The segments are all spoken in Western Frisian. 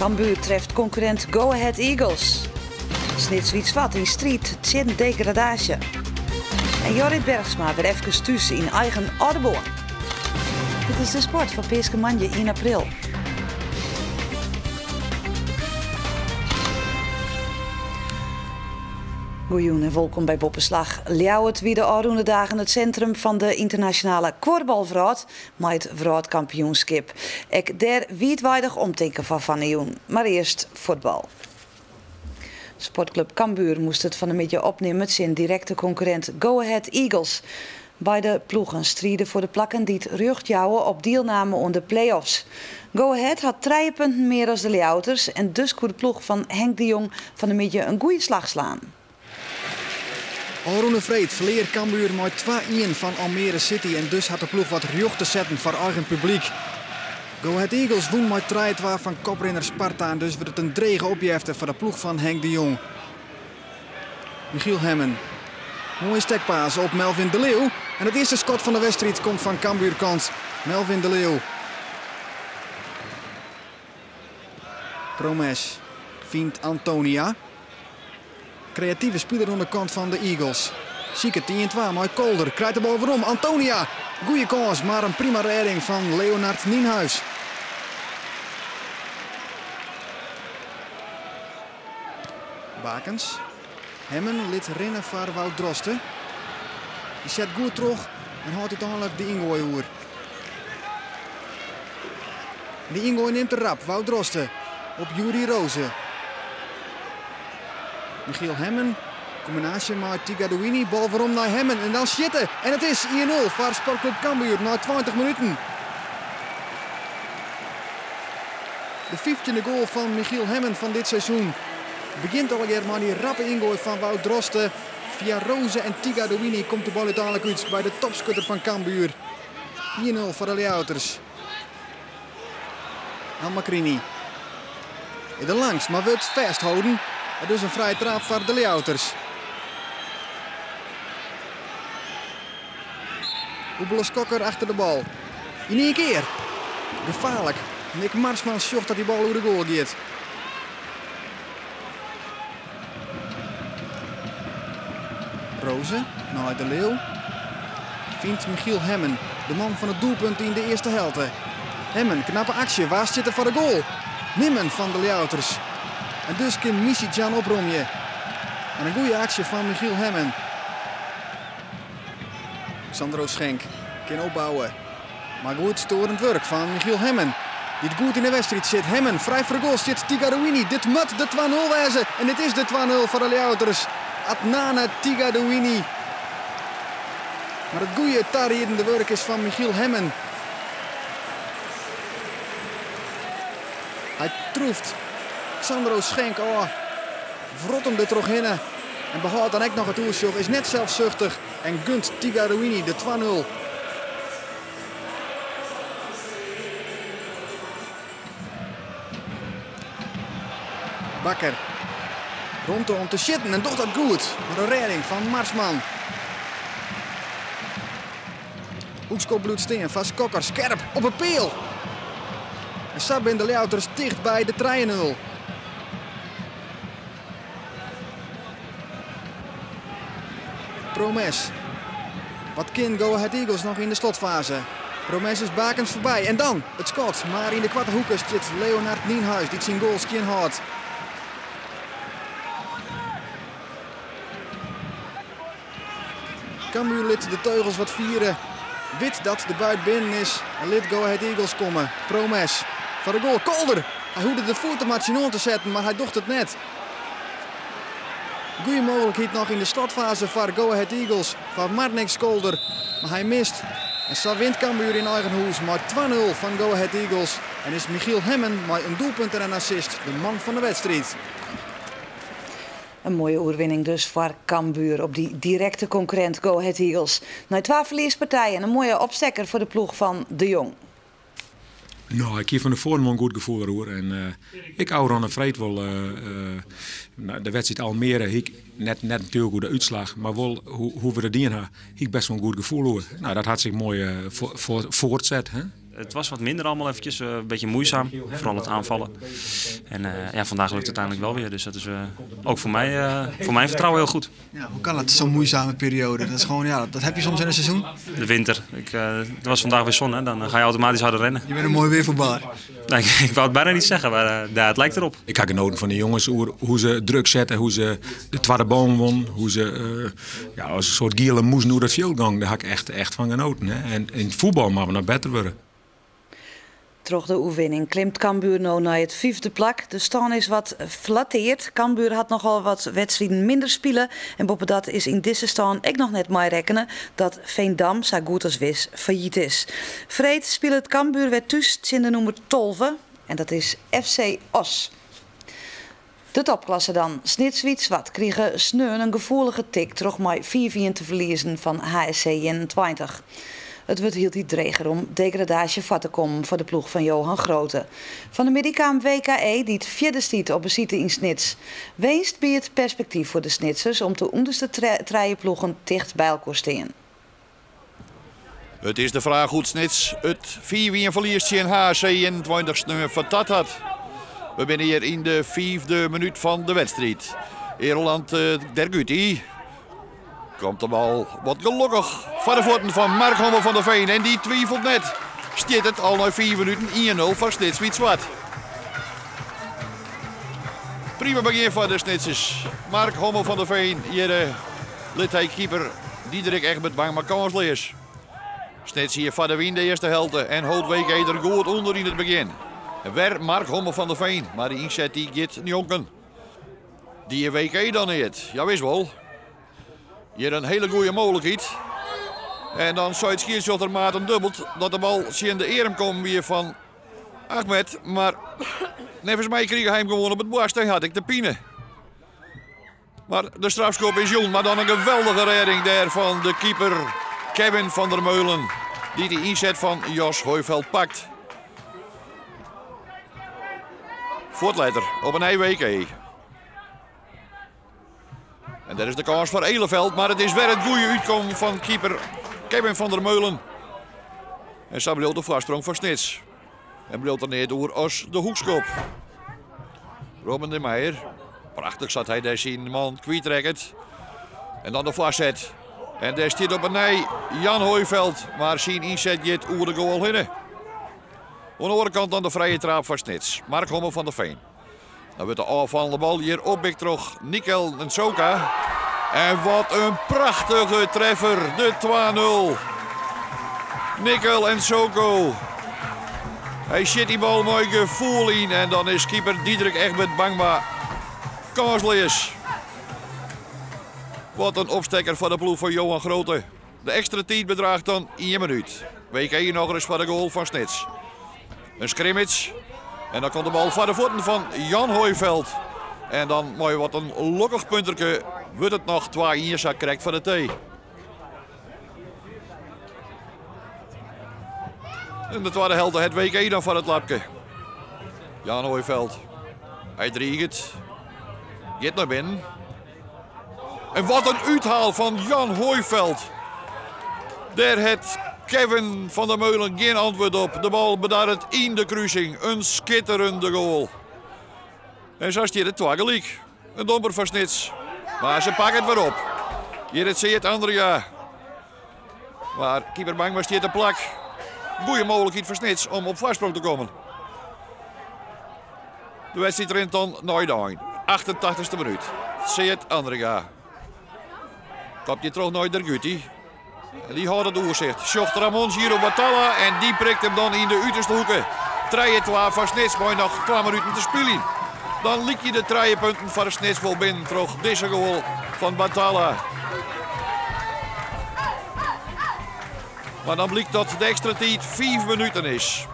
Cambuur treft konkurrint Go Ahead Eagles. Snits Wyt Swart yn striid tsjin degradaasje. En Jorrit Bergsma wer efkes thús yn eigen Aldeboarn. Dit is de sport fan Peaskemoandei ien april. Goejûn en wolkom by Boppeslach. Ljouwert wie de ôfrûne dagen it sintrum fan de ynternasjonale kuorbalwrâld mei it wrâldkampioenskip. Ek dêr wiidweidich omtinken foar fan 'e jûn. Mar earst fuotbal. Sportklup Cambuur moast it fan 'e middei opnimme tsjin direkte konkurrint Go Ahead Eagles. Beide ploegen stride foar de plakken dy't rjocht jouwe op dielname oan de play-offs. Go Ahead hat trije punten mear as de Ljouwerters en dus koe de ploech fan Henk de Jong fan 'e middei in goede slach slaan. Ofrûne freed ferlear Cambuur mei 2-1 fan Almere City en dus hat de ploech wat rjocht te setten foar eigen publyk. Go Ahead Eagles wûn mei 3-2 fan koprinner Sparta en dus wurdt it in drege opjefte foar de ploech fan Henk de Jong. Michiel Hemmen. Moaie stekpaas op Melvin de Leeuw. En it earste skot fan de wedstriid komt fan Cambuurkant. Melvin de Leeuw. Promes fynt Antonia. Kreative spiler oan de kant fan de Eagles. Siket 1-2 mei Kolder. Krijt de bal werom. Antonia. Goeie kâns, mar in prima rêding fan Leonard Nienhuis. Bakens. Hemmen lit rinne foar Wout Droste. Dy set goed troch en hâldt úteinlik de yngoai oer. De yngoai nimt er rap. Wout Droste op Yuri Rose. Michiel Hemmen, kombinaasje mei Tigadouini, bal werom nei Hemmen en dan sjitte. En it is 1-0 foar Sportklup Cambuur nei 20 minuten. De fyftjinde goal fan Michiel Hemmen fan dit seizoen. Begjint allegear mei dy rappe yngoai fan Wout Droste. Fia Rose en Tigadouini komt de bal úteinlik út by de topskutter fan Cambuur. 1-0 foar de Ljouwerters. El Makrini is der langs, mar wurdt fêstholden. En dus in frije traap foar de Ljouwerters. Oebele Skokker achter de bal. Yn ien kear. Gefaarlik. Nick Marsman sjocht dat dy bal oer de goal giet. Rose nei De Leeuw. Fynt Michiel Hemmen, de man fan it doelpunt yn de earste helte. Hemmen, knappe aksje, wa stiet der foar de goal? Nimmen fan de Ljouwerters. En dus kin Misidjan opromje. En in goede aksje fan Michiel Hemmen. Sandro Schenk kin opbouwe. Mar goed stoarend wurk fan Michiel Hemmen, dy't goed yn de wedstriid sit. Hemmen, frij foar de goal stiet Tigadouini. Dit moat de 2-0 wêze en dit is de 2-0 foar de Ljouwerters. Adnane Tigadouini. Mar it goede tariedende wurk is fan Michiel Hemmen. Hy troeft Sandro Schenk ôf, wrot him der trochhinne en behâldt dan ek noch it oersjoch. Is net selssuchtich en gunt Tigadouini de 2-0. Bakker. Romte om te sjitten en docht dat goed. Mar in rêding fan Marsman. Hoekskop bliuwt stean foar Skokker. Skerp op 'e peal. En sa binne de Ljouwerters ticht by de 3-0. Promes. Wat kin Go Ahead Eagles noch yn de slotfaze? Promes is Bakens foarby en dan it skot. Mar yn de koarte hoeke stiet Leonard Nienhuis dy't syn goal skjin hâldt. Cambuur lit de teugels wat fiere. Wit dat de buit binnen is en lit Go Ahead Eagles komme. Promes foar de goal. Kolder! Hy hoegde de foet der mar tsjinoan te setten, mar hy docht it net. Goede mooglikheid noch yn de slotfaze foar Go Ahead Eagles, foar Marnix Kolder. Mar hy mist. En sa wint Cambuur yn eigen hûs mei 2-0 fan Go Ahead Eagles. En is Michiel Hemmen mei in doelpunt en in assist de man fan de wedstriid. In moaie oerwinning dus foar Cambuur op dy direkte konkurrint Go Ahead Eagles. Nei twa ferliespartijen in moaie opstekker foar de ploech fan De Jong. No, ik hie fan tefoaren wol in goed gefoel deroer. En ek ôfrûne freed wol de wedstriid Almere hie ik net, net natuerlik oer de útslach, mar wol hoe, hoe we it dien ha, hie ik best wol in goed gefoel oer. No, dat hat sich moai fuortset. Hè? Het was wat minder allemaal eventjes, een beetje moeizaam, vooral het aanvallen. En ja, vandaag lukt het uiteindelijk wel weer, dus dat is ook voor mij, voor mijn vertrouwen heel goed. Ja, hoe kan dat, zo'n moeizame periode? Dat is gewoon, ja, dat heb je soms in een seizoen. De winter. Het was vandaag weer zon, hè? Dan ga je automatisch harder rennen. Je bent een mooi weervoetballer. Nee, ik wou het bijna niet zeggen, maar ja, het lijkt erop. Ik heb genoten van de jongens, hoe ze druk zetten, hoe ze de tweede bal won, hoe ze ja, als een soort giele moes door dat veld gang. Daar heb ik echt van genoten. Hè. En in het voetbal mag we nog beter worden. Troch de oerwinning klimt Cambuur nu naar het vijfde plak. De stand is wat flatteerd. Cambuur had nogal wat wedstrijden minder spelen. En boppedat is in deze stand ik nog net maar rekenen dat Veendam, zo goed als wis, failliet is. Freed speelt het Cambuur weer thuis in de nummer 12. En dat is FC Oss. De topklasse dan. Snits Wyt Swart kregen sneun een gevoelige tik troch mei 4-4 te verliezen van HSC 21. Het wordt hieltyd dreger om degradaasje foar te kommen foar de ploech fan Johan Groote. Fan 'e middei kaam WKE, dy't fjirde stiet op besite yn Snits. Winst biedt perspektyf foar de Snitsers om't de ûnderste trije ploegen ticht by elkoar stean. Het is de fraach hoe't Snits it 5-1 ferlies tsjin HSC 21 sneon fertard hat. We binne hjir yn de fiifde minút fan de wedstriid. Erland Derguti komt de bal wat gelokkich foar de fuotten fan Mark Hommel van der Veen. En dy twivelt net. Stiet it al nei 5 minuten 1-0 foar Snits Wyt Swart. Prima begjin foar de Snitsers. Mark Hommel van der Veen hjir lit hy keeper Diederik Egbert Bangma kânsleas. Snits hie foar de wyn de earste helte en hold WKE der goed ûnder yn it begjin. Wer Mark Hommel van der Veen, mar de ynset dy giet njonken. Die WKE dan neat, ja wis wol. Hjir in hiele goede mooglikheid. En dan seit skiedsrjochter Maarten Dubbeld dat de bal tsjin de earm kommen wie fan Ahmed. Mar neffens my krige hy him gewoan op it boarst en hat ek de pine. Mar de strafskop is jûn, mar dan in geweldige rêding dêr fan de keeper Kevin van der Meulen. Dy't de ynset fan Jos Hooiveld pakt. Fuort letter op 'e nij WKE. En dêr is de kâns foar Eleveld, mar it is wer it goede útkommen fan keeper Kevin van der Meulen. En sa bliuwt de foarsprong foar Snits. En bliuwt der neat oer as de hoekskop. Robin de Meijer. Prachtich sa't hy dêr syn man kwytrekket. En dan de foarset. En dêr stiet op 'e nij Jan Hooiveld, mar syn ynset giet oer de goal hinne. Oan de oare kant dan de frije traap foar Snits. Mark Hommel van der Veen. Dan wurdt de ôffallende bal hjir oppikt troch Nikel Nsoka. En wat in prachtige treffer, de 2-0. Nikel Nsoko. Hy sjit dy bal mei gefoel yn en dan is keeper Diederik Egbert Bangma kânsleas. Wat in opstekker foar de ploech fan Johan Groote. De ekstra tiid bedraacht dan ien minút. WKE nochris foar de goal fan Snits. In scrimmage. En dan komt de bal foar de fuotten fan Jan Hooiveld. En dan mei wat in lokkich punterke wurdt it noch 2-1 sa krekt foar de tee. In de twadde helte het WKE dan foar it lapke. Jan Hooiveld. Hy driget. Giet nei binnen. En wat in úthaal fan Jan Hooiveld. Dêr hat Kevin van der Meulen gjin antwurd op. De bal bedarret yn de krusing. In skitterende goal. En sa stiet it twa gelyk. In domper foar Snits. Mar se pakke it wer op. Hjir it Sead Andrea. Mar keeper Bangma stiet te plak. Goede mooglikheid foar Snits om op foarsprong te kommen. De wedstriid rint dan nei de ein. 88ste minút. Sead Andringa kopt hjir troch nei Derguti. En dy hâldt it oersicht. Sjocht Ramon Giro Batalla en dy prikt him dan yn de uterste hoeke. 3-2 foar Snits mei noch 2 minuten te spyljen. Dan lykje de trije punten foar Snits wol binnen troch dizze goal fan Batalla. Mar dan blykt dat de ekstra tiid 5 minuten is.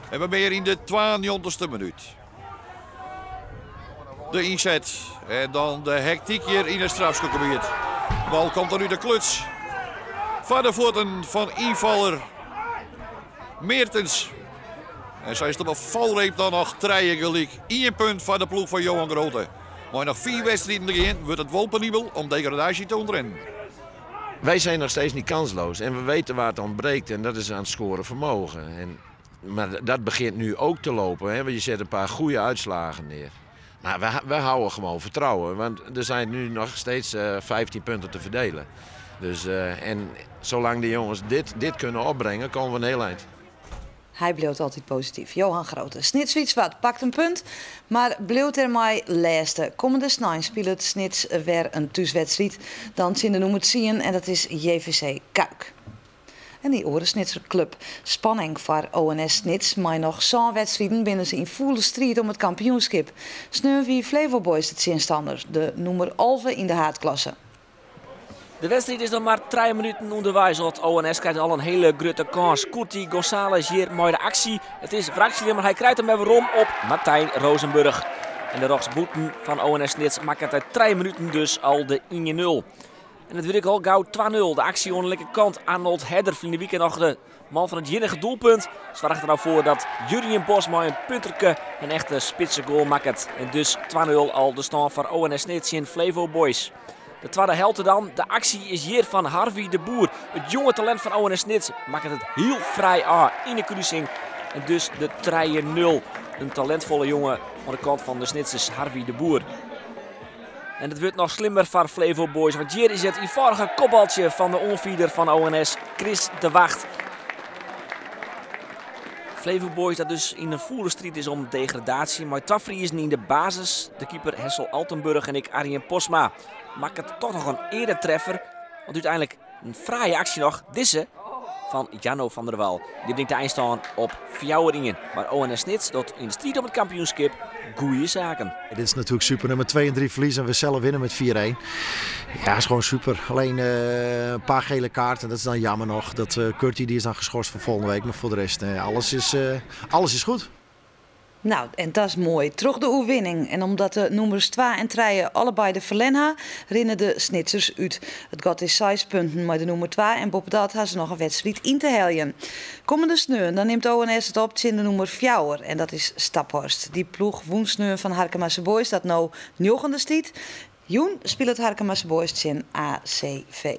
En we binne yn de 92ste minút. De ynset en dan de hektyk hjir yn it strafskopgebiet. De bal komt dan út de kluts. Foar de fuotten fan ynfaller Meertens. En sa is it op 'e falreep dan noch trije gelyk. Ien punt foar de ploech fan Johan Groote. Mei noch 5 wedstriden te gean wurdt it wol penibel om degradaasje te ûntrinnen. Wij zijn nog steeds niet kansloos en we weten waar het ontbreekt en dat is aan het scoren vermogen. En Maar dat begint nu ook te lopen, hè, want je zet een paar goede uitslagen neer. Maar we houden gewoon vertrouwen, want er zijn nu nog steeds 15 punten te verdelen. Dus, en zolang de jongens dit kunnen opbrengen, komen we een heel eind. Hy bliuwt altyd posityf. Johan Groote. Snits Wyt Swart pakt in punt, mar bliuwt dermei lêste. Kommende snein spilet Snits wer in thúswedstriid. Dan tsjin de nûmer 10 en dat is JVC Cuijk. En dy oare Snitser klup. Spanning foar ONS Snits, mei noch sân wedstriden binne se yn fûle striid om it kampioenskip. Sneon wie Flevo Boys de tsjinstanner, de nûmer 11 yn de haadklasse. De wedstriid is noch mar 3 minuten ûnderweis. Want ONS krijt al in hiele grutte kâns. Curti González hjir mei de aksje. It is wrakseljen, mar hy krijt him wer werom op Martijn Rozenburg. En de rjochtsbûten fan ONS Snits makket nei 3 minuten dus al de 1-0. En it wurdt ek al gau 2-0. De aksje oan de linkerkant. Arnold Herder, ferline wike noch de man fan it iennige doelpunt. Soarget der no foar dat Jurjen Bos mei in punterke in echte spitse goal makket. En dus 2-0 al de stân foar ONS Snits tsjin Flevo Boys. De twadde helte dan. De aksje is hjir fan Harvey de Boer. It jonge talint fan ONS Snits makket it hiel fraai ôf yn de krusing. En dus de 3-0. In talintfolle jonge oan de kant fan de Snitsers, Harvey de Boer. En it wurdt noch slimmer foar Flevo Boys, want hjir is it ienfâldige kopbaltsje fan de oanfierder fan ONS, Chris de Wacht. Flevo Boys dat dus yn in fûle striid is om degradaasje mei twa Friezen yn de basis, de keeper Hessel Altenburg en ek Arjen Posma. Makket dochs noch in earetreffer, want úteinlik in fraaie aksje noch, dizze fan Janno van der Wal. Dy bringt de einstân op 4-1. Mar ONS Snits docht yn de striid om it kampioenskip goede saken. Dit is natuerlik super. Nûmer 2 en 3 ferlieze en we sels winne mei 4-1. Ja, is gewoan super. Allinne in pear giele kaarten, dat is dan jammer noch. Dat Curti dy is dan skorst foar folgjende wike, mar foar de rest, alles is goed. No, en dat is moai. Troch de oerwinning en omdat de nûmers 2 en 3 allebeide ferlern ha, rinne de Snitsers út. It gat is 6 punten mei de nûmer 2 en boppedat ha se noch in wedstriid yn te heljen. Kommende sneon dan nimt ONS it op tsjin de nûmer 4 en dat is Staphorst. Dy ploech wûn sneon fan Harkemase Boys dat no njoggende stiet. Jûn spilet Harkemase Boys tsjin ACV.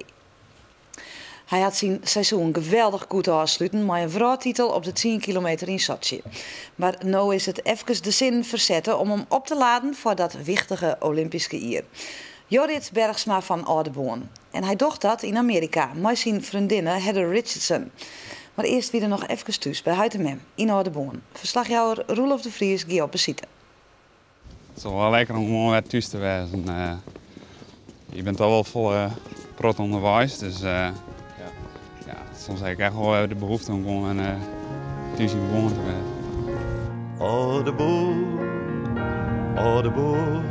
Hy hat syn seizoen geweldich goed ôfsluten mei in wrâldtitel op de 10 kilometer yn Sotsji. Mar no is it efkes de sinnen fersette om him op te laden foar dat wichtige Olympyske jier. Jorrit Bergsma fan Aldeboarn. En hy docht dat yn Amearika mei syn freondinne Heather Richardson. Mar earst wie er noch efkes thús by heit en mem yn Aldeboarn. Ferslachjouwer Roelof de Vries gie op besite. It is wol lekker om gewoan wer thús te wêzen. Je binne dochs wol folle protte ûnderweis, dus ja, soms ha ik echt wol de behoefte om gewoan thús yn Boarn te wêzen. Aldeboarn, Aldeboarn,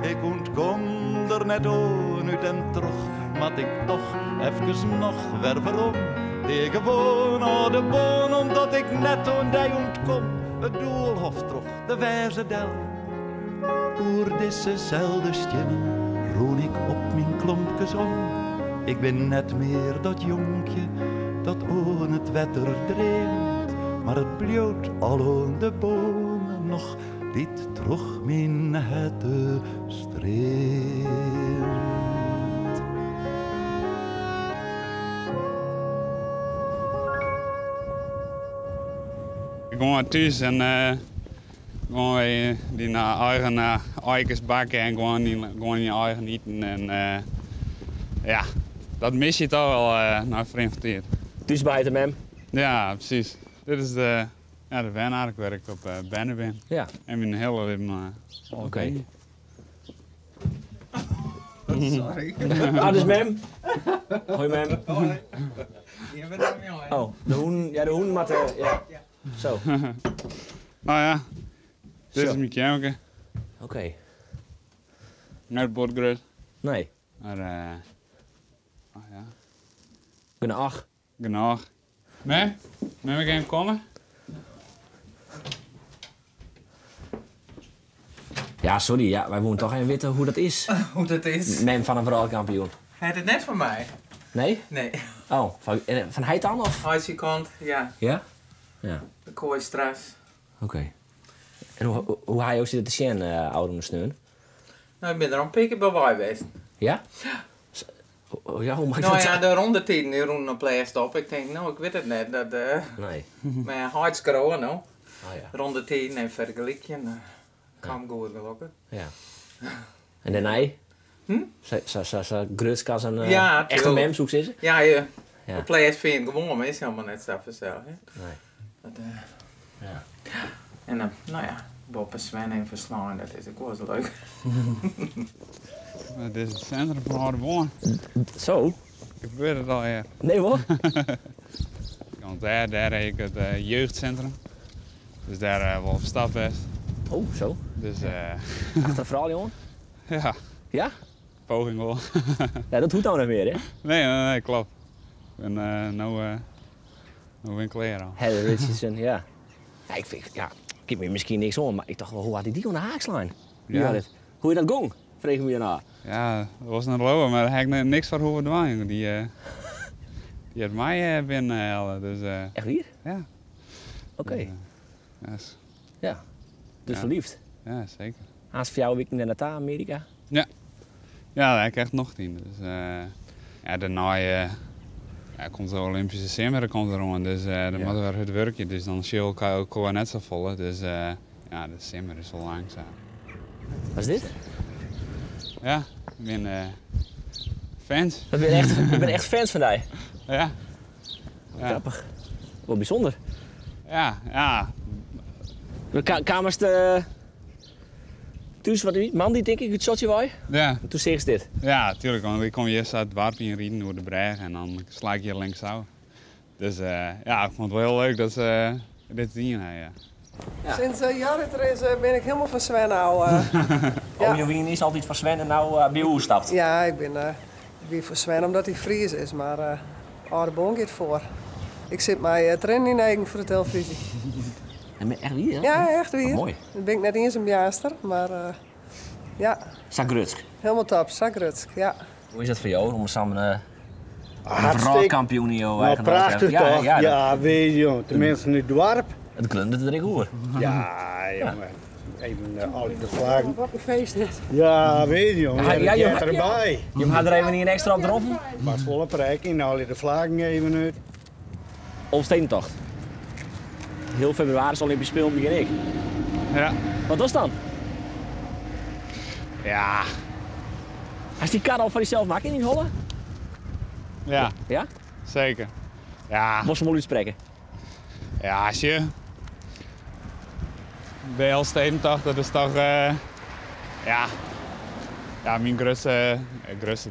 ik ûntkom der net oan út en troch, moat ik dochs efkes noch wer werom. Dea gewoan Aldeboarn, omdat ik net oan dy ûntkom. It doalhôf troch de Weaze del. Oer dizzeselde stiennen rûn ik op myn klompkes om. Ik bin net mear dat jonkje dat oan it wetter dreamt, mar it bliuwt al oan de beammen noch dy't troch myn herte streamt. Gewoan thús en gewoan dyn eigen eikes bakke en gewoan dyn eigen iten. En ja, dat mis je dochs wol nei ferrin fan tiid. Thús by de mem? Ja, presys. Dit is ja, de wenark wêr't ik op berne bin. En myn hiele libben al Sorry. Ah, dus mem. Hoi mem. Hoi. Je bent een jongen. Oh, de hûn, ja, de hûn moat, ja. Zo. Nou ja, dit Zo. is myn keammerke. Net bot grut. Nee. Mar, oh ja. Genôch. Genôch. Mem, mem, ik even komme? Ja, sorry, ja, wy woene dochs even witte hoe't dat is. Hoe't dat is? Mem fan in wrâldkampioen. Hy hat it net fan my. Nee? Nee. Oh, fan heit dan? Of? Heit syn kant, ja. Ja? Ja. De Kooistras. Oké. En hoe ha jo sitten te sjen, ôfrûne sneon? No, ik bin der al in pear kear by wei west. Ja? Ja. Oh, ja, hoe No ja, de rondetiden dy rûnen op lêst op. Ik tink, no, ik wit it net. Dat, Nee. Mar heit skreau no. Oh, ja. Rondetiden en fergelykjen. Kaam goed gelokkich. Ja. En dêrnei? Hm? Sa grutsk as in Ja, echte tuurlijk. mem, soe ik sizze? Ja, ja. Ja. Op lêst fyn ik gewoan, mar is helemaal net sa fansels. Hè? Nee. Dat, Ja. En dan, no ja, boppe Sven even ferslaan, dat is ek wol ris leuk. Het is het centrum van Aldeboarn. Zo? Gebeurt het al, ja. Nee hoor. Want daar heb ik het jeugdcentrum. Dus daar wel op stap best. Oh, zo. Dus, Achter verhaal, jongen? Ja. Ja? Poging wel. Ja, dat hoeft nou niet meer, hè? Nee, nee, nee, klopt. Ik ben nou ben ik klaar al. Heather Richardson, ja. Ja, ik vind, ja, ik heb me misschien niks om, maar ik dacht wel, hoe had hij die onder de haak slaan? Ja. Ja. Dit? Hoe je dat gong? Vreeg ik me daarna. Ja, dat was een lopen, maar daar heb ik niks van hoeven doen. Die, die had mij binnenhalen. Dus, Echt hier? Ja. Oké. Dus, ja, is- Ja. Dus Ja. verliefd. Ja, zeker. Haast voor jou weekend naar Amerika. Ja. Ja, daar heb ik echt nog 10. Dus, ja, daarna ja, komt de Olympische Simmer komt er om, dus dan Ja. moet weer het werkje. Dus dan zie ik ook wel net zo volle. Dus ja, de Simmer is al langzaam. Wat is dit? Ja, ik ben fans. Ik ben echt fans van die. Ja. Ja. Grappig. Wel bijzonder. Ja, ja. De kamers de... Thuis, wat man die denk ik uit Sochi waai. Ja. En toen zeg je dit. Ja, tuurlijk. Want ik kom eerst uit het dorp in rijden door de brug en dan sla ik hier links af. Dus ja, ik vond het wel heel leuk dat ze dit zien. Hè, ja. Ja. Sinds Jorrit er is ben ik helemaal van Sven nou. Ja. Oh, je is altijd van Sven en nou bij hoe stapt. Ja, ik ben voor Sven omdat hij Fries is, maar Aldeboarn gaat voor. Ik zit mij trainen in eigen voor de televisie. En echt wie, hè? Ja, echt wie. Oh, mooi. Dan ben ik net eens een jaarster, maar ja. Zagrutsk. Helemaal top, Zagrutsk, ja. Hoe is dat voor jou om samen Hartstikke. een wereldkampioen in jouw Nou, eigen dorp te prachtig hebben? toch? Ja, Ja, ja, weet je, jongen. Tenminste in het dorp. Het glundert er ik hoor. Ja, jongen. Even al die vlaggen. Wat een feest dit. Ja, weet je, jongen. Ja, Ja, ja, dat jongen. erbij. Je had er even niet een extra op erop? Was volle prijk in al die vlaggen even uit. Elfstedentocht. Heel februari is Olympisch Spelen, begin ik. Ja. Wat was dan? Ja. Als die kar al van jezelf maken in die holle? Ja. Ja? Zeker. Ja. Moest hem wel uitspreken? Ja, als je... De Elfstedentocht, dat is toch... ja. Ja, mijn grootste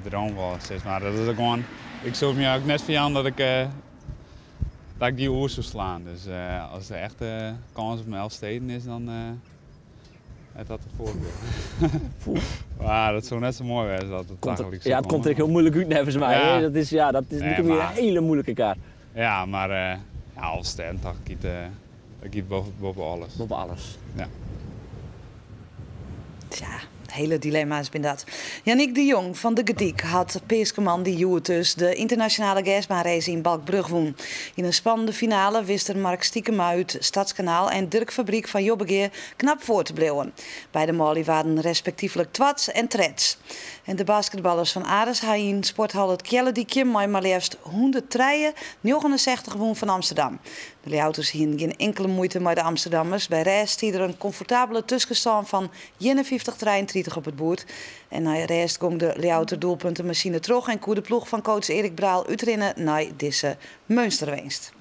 droom wel, zeg maar. Dat is ook gewoon... Ik zoek me ook net van aan dat ik die oer zou slaan. Dus als er echt kans op mijn Elfsteden is, dan heeft dat de voorkeur. Maar dat zou net zo mooi zijn dat het Komt er, eigenlijk ja, het komt er heel moeilijk uit, volgens mij. Ja. hè? Dat is, ja, dat is Nee, natuurlijk weer maar- een hele moeilijke kaart. Ja, maar ja, Elfstedentocht dat kiet boven alles. Boven alles. Ja. Tja, hele dilemma's ben dat. Jannick de Jong van de Gediek had Peeskeman die joert dus de internationale gersbaanrace in Balkbrug won. In een spannende finale wisten Mark Stiekema uit Stadskanaal en Dirk Fabriek van Jobbegeer knap voor te blijven. Bij de Mali waren respectievelijk Twats en Trets. En de basketballers van Ares hebben in sporthal het Kjellediekje maar liefst 103-69 won van Amsterdam. De Leouters hadden geen enkele moeite met de Amsterdammers. Bij rest die er een comfortabele tussenstand van 51-33 op het boerd. En na rest ging de Leouter doelpuntenmachine terug en koer de ploeg van coach Erik Braal uitrennen naar deze Münsterwinst.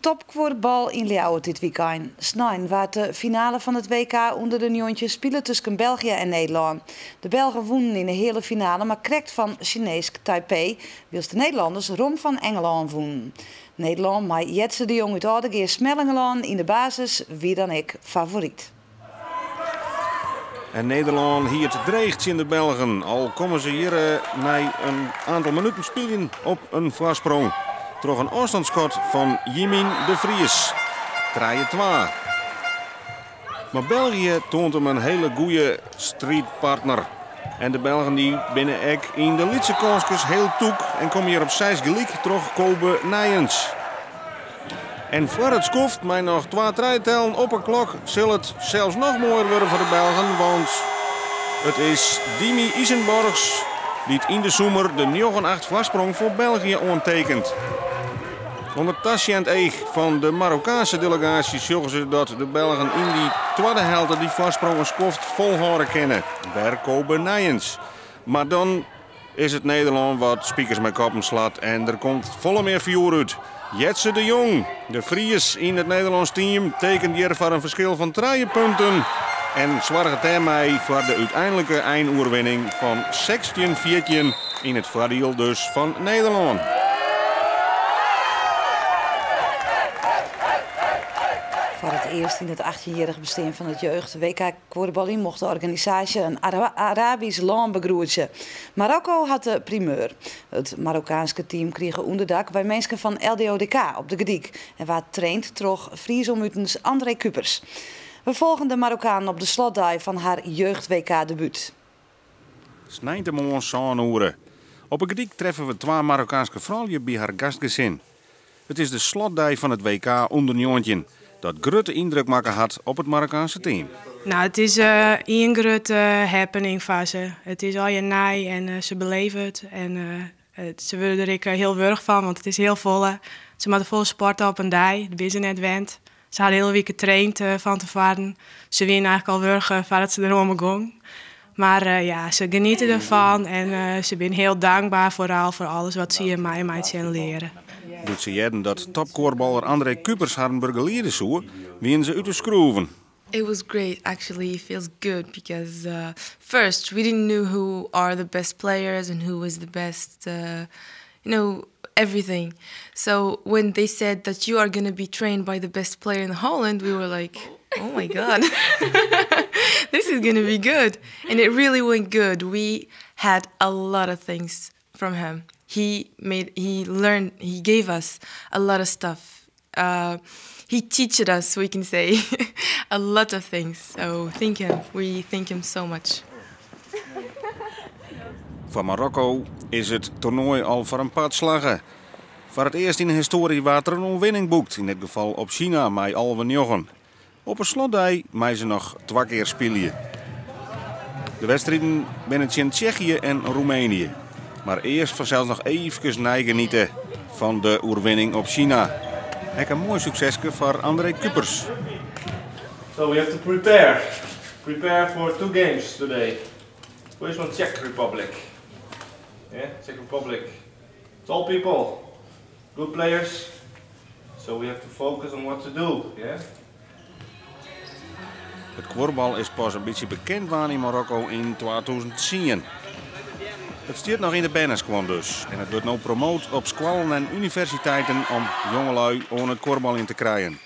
Topkwoordbal in Leeuwarden dit weekend. Snijn waar de finale van het WK onder de Njontjes spelen tussen België en Nederland. De Belgen wonnen in de hele finale, maar krekt van Chinees Taipei, wils de Nederlanders Rom van Engeland wonnen. Nederland, maar Jetse de Jong uit Oudegeer Smellingeland in de basis, wie dan ik favoriet. En Nederland hier het dreigt in de Belgen. Al komen ze hier na een aantal minuten spelen op een voorsprong. Troch een afstandsschot van Jimin de Vries. 3-2. Maar België toont hem een hele goede streetpartner. En de Belgen die binnen ek in de Litse kansjes heel toek en komen hier op 6 gelijk troch Kobe Nijens. En voor het skoft, maar nog 2 tellen op een klok, zal het zelfs nog mooier worden voor de Belgen, want het is Dimi Isenborgs dy't yn de Zoemer de 9-8 foarsprong foar België oantekent. Under tasjend each fan de Marokkaanske delegaasje sjogge se dat de Belgen yn dy twadde helte dy foarsprong in skoft folhâlde kinne. Wer Kobe Nijens. Mar dan is it Nederlân wat spikers mei koppen slacht en der komt folle mear fjoer út. Jetse de Jong, de Fries yn it Nederlânsk team, tekent hjir foar in ferskil fan trije punten en soarget dêrmei foar de úteinlike einoerwinning fan 16-14 yn it foardiel dus fan Nederlân. Foar it earst yn it 18-jierrich bestean fan it jeugd WK kuorbaljen mocht de organisaasje in Arabysk lân begroetsje. Marokko hat de primeur. It Marokkaanske team krige ûnderdak by minsken fan LDODK op De Gerdyk en waard traind troch Fries om utens André Kuipers. We folgen de Marokkanen op de slotdei fan har jeugd-WK-debút. Sneintemoarn sân oere. Op 'e Gerdyk treffe we twa Marokkaanske froulju by har gastgesin. It is de slotdei fan it WK ûnder 19, dat grutte yndruk makke hat op it Marokkaanske team. Nou, it is ien grutte happening foar se. It is allegear nij en se beleve it. En se wurde der ek hiel wurch fan, want it is hiel folle. Se moatte folle sporte op in dei, dat binne se net wend. Se ha de hiele wike traind fan tefoaren. Se wiene eigentlik al wurch foardat se deroan begûn. Mar ja, se geniete derfan en se binne hiel dankber foaral foar alles wat se hjir meimeitsje en leare. Doe't se hearden dat topkuorballer André Kuipers harren begeliede soe, wiene se út de skroeven. It was great actually. It feels good because first we didn't know who are the best players and who was the best, everything. So when they said that you are going to be trained by the best player in Holland, we were like, oh my God, this is going to be good. And it really went good. We had a lot of things from him. He made, he learned, he gave us a lot of stuff. He teached us, we can say, a lot of things. So thank him. We thank him so much. Foar Marokko is it toernoai al foar in part slagge. Foar it earst yn de histoarje waard der in oerwinning boekt, yn dit gefal op China mei 11-9. Op 'e slotdei meie se noch twa kear spylje. De wedstriden binne tsjin Tsjechië en Roemenië. Mar earst fansels noch eefkes neigeniete fan de oerwinning op China. Ek in moai sukseske foar André Kuipers. So we have to prepare. Prepare for two games today. First one Czech Republic. Yeah, Czech Republic. Tall people, good players. So we have to focus on what to do. Yeah. It kuorbal is pas in bytsje bekend wurden yn Marokko yn 2010. It stiet noch yn de berneskuon dus. En it wurdt no promoat op skoallen en universiteiten om jongelju oan it kuorbaljen te krijen.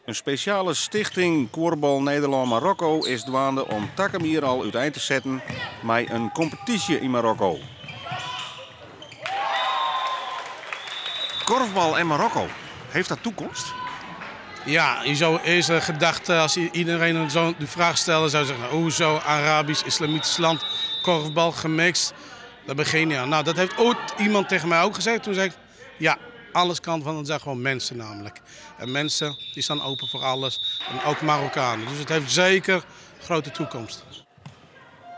In spesjale stichting Kuorbal Nederlân-Marokko is dwaande om takom jier al útein te setten mei in kompetysje yn Marokko. Korfbal en Marokko, heeft dat toekomst? Ja, je zou eerst gedacht, als iedereen zo de vraag stelde, zou zeggen, nou, hoezo Arabisch, Islamitisch land, korfbal gemixt, daar begin je aan. Nou, dat heeft ooit iemand tegen mij ook gezegd. Toen zei ik, ja, alles kan, want het zijn gewoon mensen namelijk. En mensen die staan open voor alles, en ook Marokkanen. Dus het heeft zeker grote toekomst.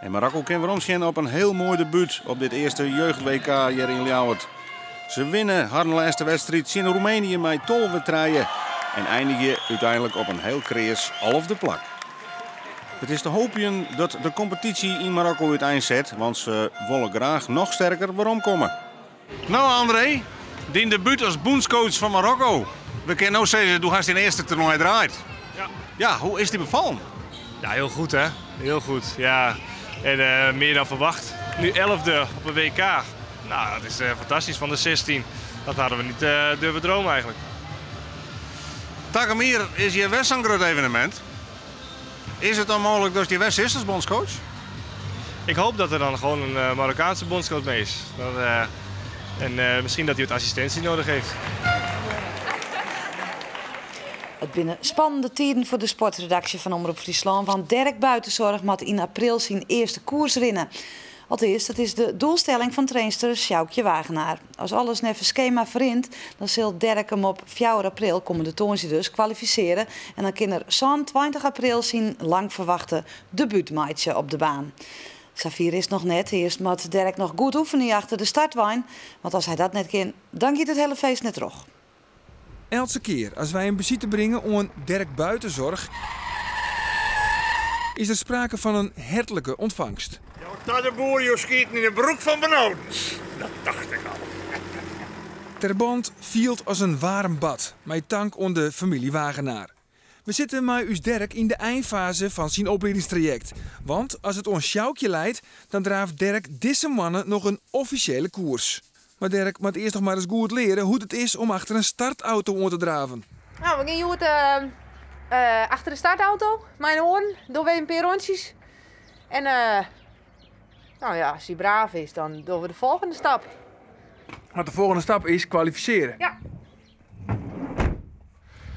En Marokko kin weromsjen op in hiel moai debút op dit earste jeugd-WK hjir yn Ljouwert. Se winne harren lêste wedstriid tsjin Roemenië mei 12-3 en einigje úteinlik op in hiel kreas 11e plak. It is te hoopjen dat de kompetysje yn Marokko úteinset, want se wolle graach noch sterker weromkomme. No André, dyn debút as bûnscoach fan Marokko. We kinne no sizze, do hast dyn earste toernoai draaid. Ja. Ja, hoe is dy befallen? Ja, heel goed hè. Heel goed, ja. En meer dan verwacht. Nu 11e op een WK. Nou, dat is fantastisch van de 16. Dat hadden we niet durven dromen eigenlijk. Takom jier is hjir wer sa'n grut evenemint. Is it dan mooglik dat dy wer sitst as bondscoach? Ik hoop dat er dan gewoon een Marokkaanse bondscoach mee is. En misschien dat hij wat assistentie nodig heeft. It binne spannende tiden foar de sportredaksje fan Omrop Fryslân, want Dirk Buitenzorg moat yn april syn earste koers rinne. Alteast, dat is de doelstelling fan trainster Sjoukje Wagenaar. As alles neffens skema ferrint, dan sil Dirk him op 4 april, kommende tongersdei dus, kwalifisearje en dan kin er 27 april syn lang ferwachte debút meitsje op de baan. Safier is it noch net. Earst moat Derek noch goed oefenje achter de startwein, want as hy dat net kin, dan giet it hiele feest net troch. Eltse kear as wy in besite bringe oan Derek Buitenzorg is der sprake fan in hertlike ûntfangst. Ta de boer, jo skieten yn 'e broek fan benaudens. Dat tocht ik al. Terbant fielt as in waarm bad, mei tank oan de famylje Wagenaar. We sitte mei ús Derek yn de einfaze fan syn opliedingstrajekt. Want as it oan Sjoukje leit, dan draaft Derek dizze moanne noch in offisjele koers. Mar Derek moat earst noch mar ris goed leare hoe't it is om achter in startauto oan te draven. Nou, we gean hjoed achter de startauto mei in oaren. Dogge we even in pear rûntsjes. En nou ja, as hy braaf is, dan dogge we de folgjende stap. Want de folgjende stap is kwalifisearje. Ja.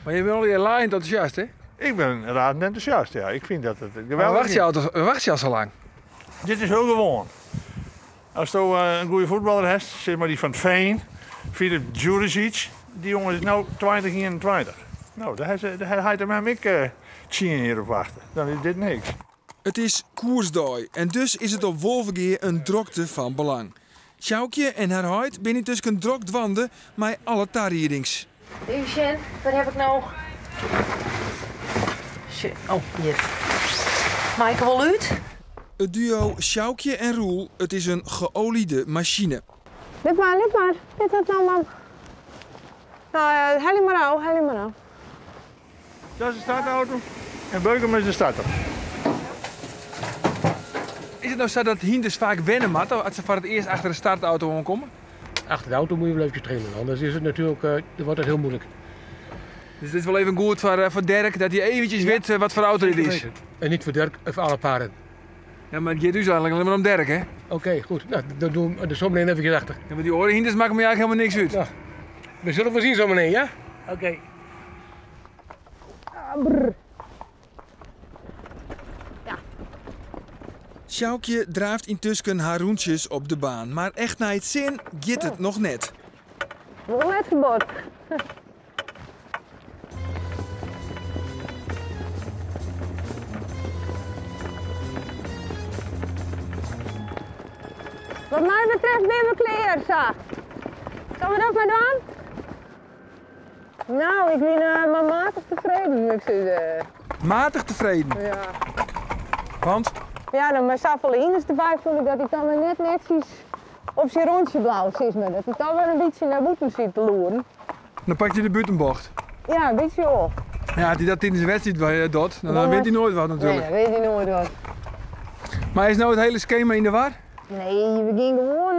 Mar je binne allegear laaiend entûsjast, hè? Ik bin razend entûsjast, ja. Ik fyn dat it geweldich Mar wachtsje je al, wachtsje je al sa lang? Dit is hiel gewoan. Asto in goede fuotballer hast, sis mar dy Van 't Veen, Filip Djuricic, dy jonge is no 20, 21. No, dêr ha heit en mem ek tsien jier op wachte. Dan is dit niks. It is koersdei en dus is it op Wolvegea in drokte fan belang. Sjoukje en har heit binne yntusken drok dwaande mei alle tariedings. Even sjen, wêr haw ik no? Oh, hjir. Mei ik der wol út? It duo Sjoukje en Roel, it is in geoliede masine. Lit mar, lit mar. Lit dat no mar. No, helje mar ôf, helje mar ôf. Dat is de startauto en Beukema is de starter. Is it no sa dat hynders faak wenne moatte as se foar it earst achter de startauto oankomme? Achter de auto moet je wel even trainen, anders is het natuurlijk, dan wordt het heel moeilijk. Dus dit is wol even goed foar Derek, dat hy eventsjes wit wat foar auto dit is. En niet voor Dirk, voor alle paarden. Ja, mar it giet ús eigenlik allinne mar om Derek, hè? Oké, goed. Nou, dan doen we de zometeen even achter. Ja, mar dy oare hynders makke my eigenlik helemaal niks út. Ja. We zullen wel zien zometeen, ja? Oké. Sjoukje draaft yntusken har rûntsjes op de baan, mar echt nei it sin giet it noch net. Wol net ferbod. Wat my betreft binne we klear, sa. Sille we dat mar dwaan? Nou, ik bin mar matich tefreden, moat ik sizze. Matich tefreden? Ja. Want? Ja, dan mei safolle hynders derby fûn ik dat hy dan wer net netsjes op syn rûntsje bliuwt, sis mar. Dat hy dan wer in bytsje nei bûten sit te loeren. Dan pakt hy de bûtenbocht? Ja, in bytsje wol. Ja, as hy dat tidens de wedstriid docht, dan wint hy noait wat natuerlik. Nee, dan wint hy noait wat. Mar is no it hiele skema yn de war? Nee, we gean gewoan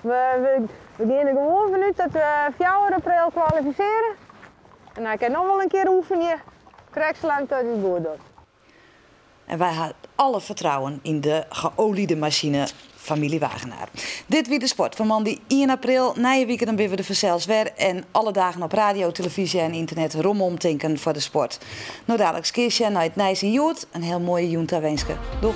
We gean der gewoan fanút dat we fjouwer april kwalifisearje. En dan kin noch wol in kear oefenje, krekt salang dat it goed docht. En wy ha alle fertrouwen yn de geoliede masine famylje Wagenaar. Dit wie de sport fan moandei ien april. Nije wike dan binne we der fansels wer. En alle dagen op radio, telefyzje en ynternet rom omtinken foar de sport. No daliks kear sjen nei it nijs yn Hjoed. In hiel moaie jûn tawinske. Doeg!